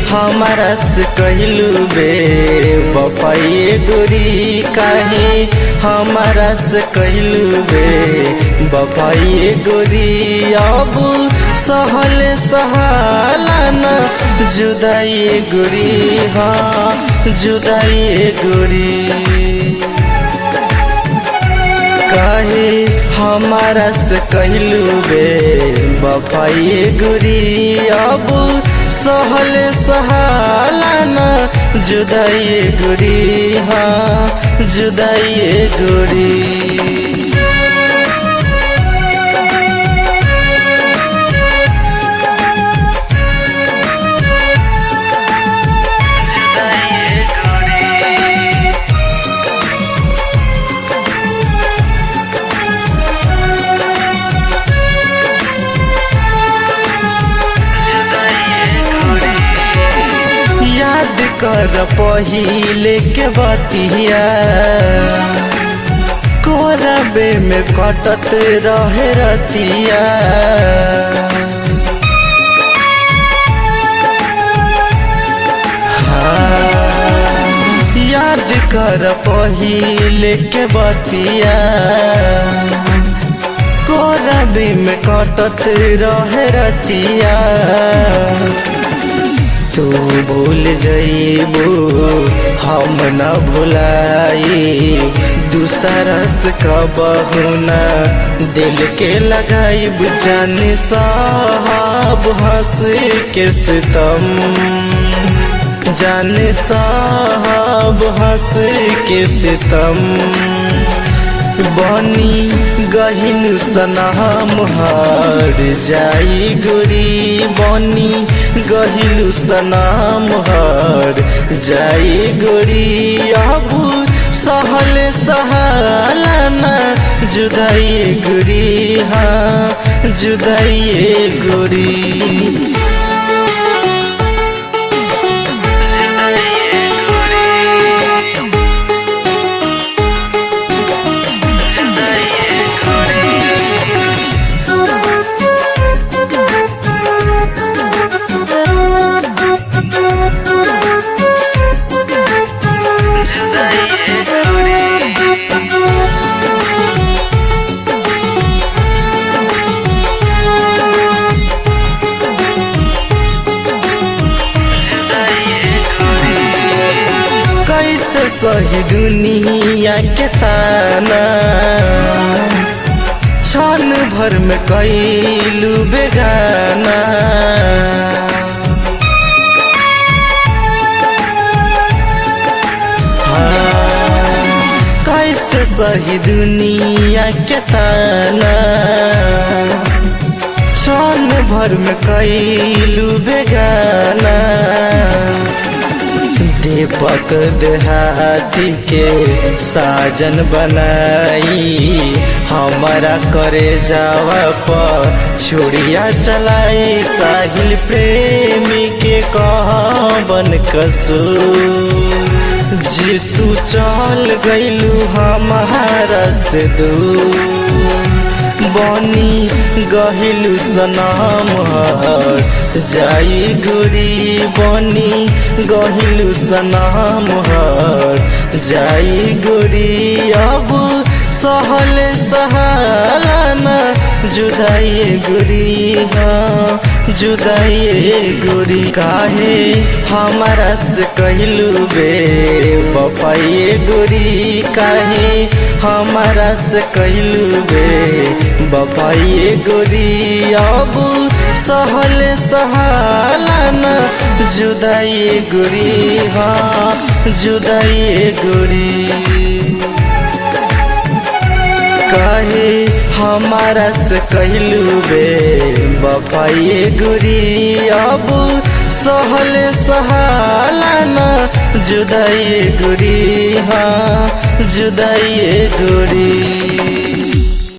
हमारा से कहलू बे बफाई गोरी, काहे हमारा से कहलू बे बफाई गोरी। अब सहल सहाला न जुदाई गोरी, हाँ जुदाई गोरी। काहे हमारा से कहलू बे बफाई गोरी, अब सहल सहाला न जुदाई गोरी, हाँ जुदाई गोरी। याद कर पहिले के बतिया, कोरबे में कटत रहे रतिया। हाँ, याद कर पहिले के बतिया, कोरबे में कटत रहे रतिया। तू भूल जइबू हम न भुलाई, दूसरा से कबहू न दिल के लगाइब। जान साहब हंस के सितम, जान साहब हंस के सितम। बनी गहिन सनाम हार जाई गोरी, बनी गहिलु सनाम हार जाई गोरी। अब सहल सहाला न जुदाई गोरी, हाँ जुदाई गोरी। कैसे सही दुनिया के ताना, क्षण भर में कैलू बेगाना। हाँ, कैसे सही दुनिया के ताना, क्षण भर में कैलू बेगाना। दीपक देहाती के साजन बनाई, हमारा करे जावा पर छुड़िया चलाई। साहिल प्रेमी के कहबन कसू, जी तू चल गइलू हमारा से दूर। बनी गहिलू सनाम हर जाई गोरी, बनी गहिलू सनाम हर जाई गोरी। अब सहल सहाला न जुदाई गोरी, हाँ जुदाई गोरी। काहे हमारा से कहलू बे बफाई गोरी, काहे हमारा से कहलू बे बफाई गोरी। अब सहल सहाला न जुदाई गोरी, हाँ जुदाई गोरी। काहे हमारा से कहलू बे बफाई गोरी, अब सहल सहाला न जुदाई गोरी, हाँ जुदाई गोरी।